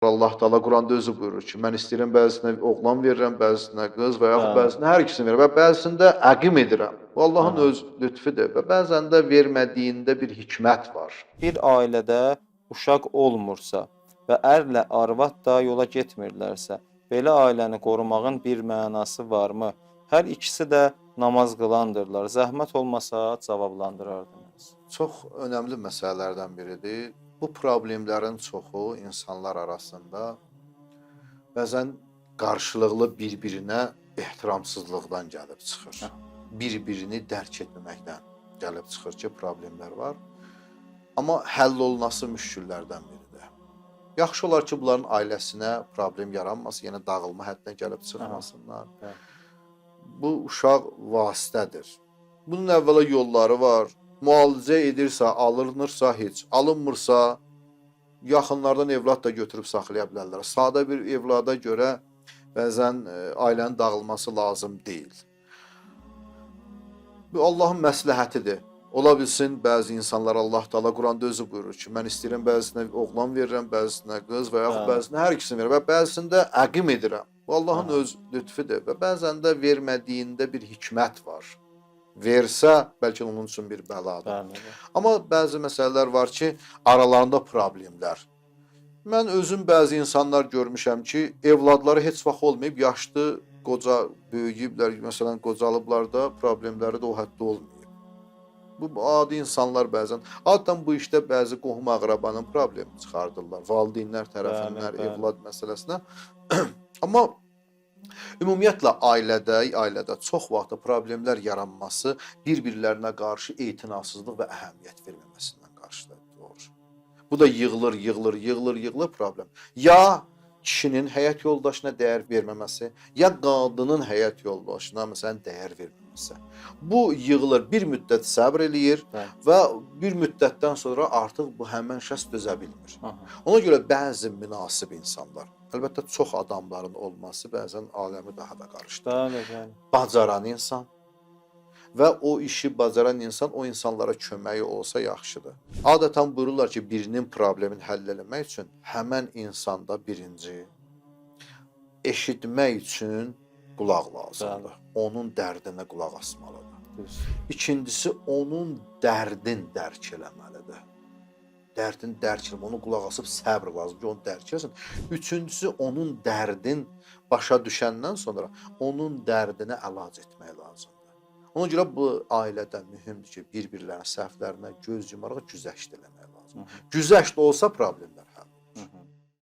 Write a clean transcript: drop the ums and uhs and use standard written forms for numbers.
Allah Taala Quranda özü buyurur ki, mən istəyirəm bəzisinə oğlan verirəm, bəzisinə qız və yaxud bəzisinə hər ikisini verirəm və bəzisində əqim edirəm. Bu Allahın öz lütfüdür və bəzən də vermədiyində bir hikmət var. Bir ailədə uşaq olmursa və ərlə arvad da yola getmirlərsə, belə ailəni qorumağın bir mənası varmı? Hər ikisi də namaz qılandırlar. Zəhmət olmasa cavablandırardınız. Çox önəmli məsələlərdən biridir. Bu problemlərin çoxu insanlar arasında bəzən qarşılıqlı bir-birinə ehtiramsızlıqdan gəlib çıxır. Bir-birini dərk etməməkdən gəlib çıxır ki, problemlər var. Amma həll olunası müşküllərdən biridir. Yaxşı olar ki, bunların ailəsinə problem yaranmasın, yəni dağılma həddinə gəlib çıxmasınlar. Bu uşaq vasitədir. Bunun əvvəla yolları var. Müalicə edirsə, alınırsa heç, alınmırsa yaxınlardan evlad da götürüb saxlaya bilərlər. Sadə bir evlada görə bəzən ailənin dağılması lazım deyil. Bu Allahın məsləhətidir. Ola bilsin bəzi insanlar Allah Taala Quranda özü buyurur ki, mən istəyirəm bəzisinə oğlan verirəm, bəzisinə qız və yaxud bəzisinə hər ikisini verirəm və bəzisində əqim edirəm. Bu Allahın öz lütfüdür və bəzən də vermədiyində bir hikmət var. Versə bəlkə onun üçün bir bəladır. Bəli. Amma bəzi məsələlər var ki, aralarında problemlər. Mən özüm bəzi insanlar görmüşəm ki, evladları heç vaxt olmayıb, yaşlı, qoca böyüyüblər, məsələn, qocalıblar da, problemləri də o həddə olmayıb. Bu adi insanlar bəzən, adətən bu işdə bəzi qohum-əqrabanın problemi çıxardırlar, valideynlər tərəfindən Bəli, bəli. evlad məsələsinə. Amma ümumiyyətlə ailədə çox vaxt problemlər yaranması bir-birlərinə qarşı etinasızlıq və əhəmiyyət verməməsindən qarşıda doğur. Bu da yığılır, yığılır, yığılır, yığılır problem. Ya kişinin həyat yoldaşına dəyər verməməsi, ya qadının həyat yoldaşına məsələn dəyər verməməsi. Bu yığılır, bir müddət səbr eləyir və bir müddətdən sonra artıq bu həmən şəxs dözə bilmir. Ona görə bəzi münasib insanlar, əlbəttə çox adamların olması bəzən aləmi daha da qarışdırır. Bəli, bəli. Bacaran insan və o işi bacaran insan o insanlara köməyi olsa yaxşıdır. Adətən buyururlar ki, birinin problemini həll eləmək üçün həmən insanda birinci eşitmək üçün qulaq lazımdır. Bəli. Onun dərdinə qulaq asmalıdır. Düz. İkincisi onun dərdin dərk eləməlidir. Dərdin dərk eləmək, onu qulaq asıb səbr lazım ki, onu dərk eləsin. Üçüncüsü onun dərdin başa düşəndən sonra onun dərdinə əlac etmək lazımdır. Ona görə bu ailədə mühümdür ki, bir-birlərinin səhvlərinə göz yumaraq güzəşt eləmək lazımdır. Güzəşt olsa problemlər həll olur.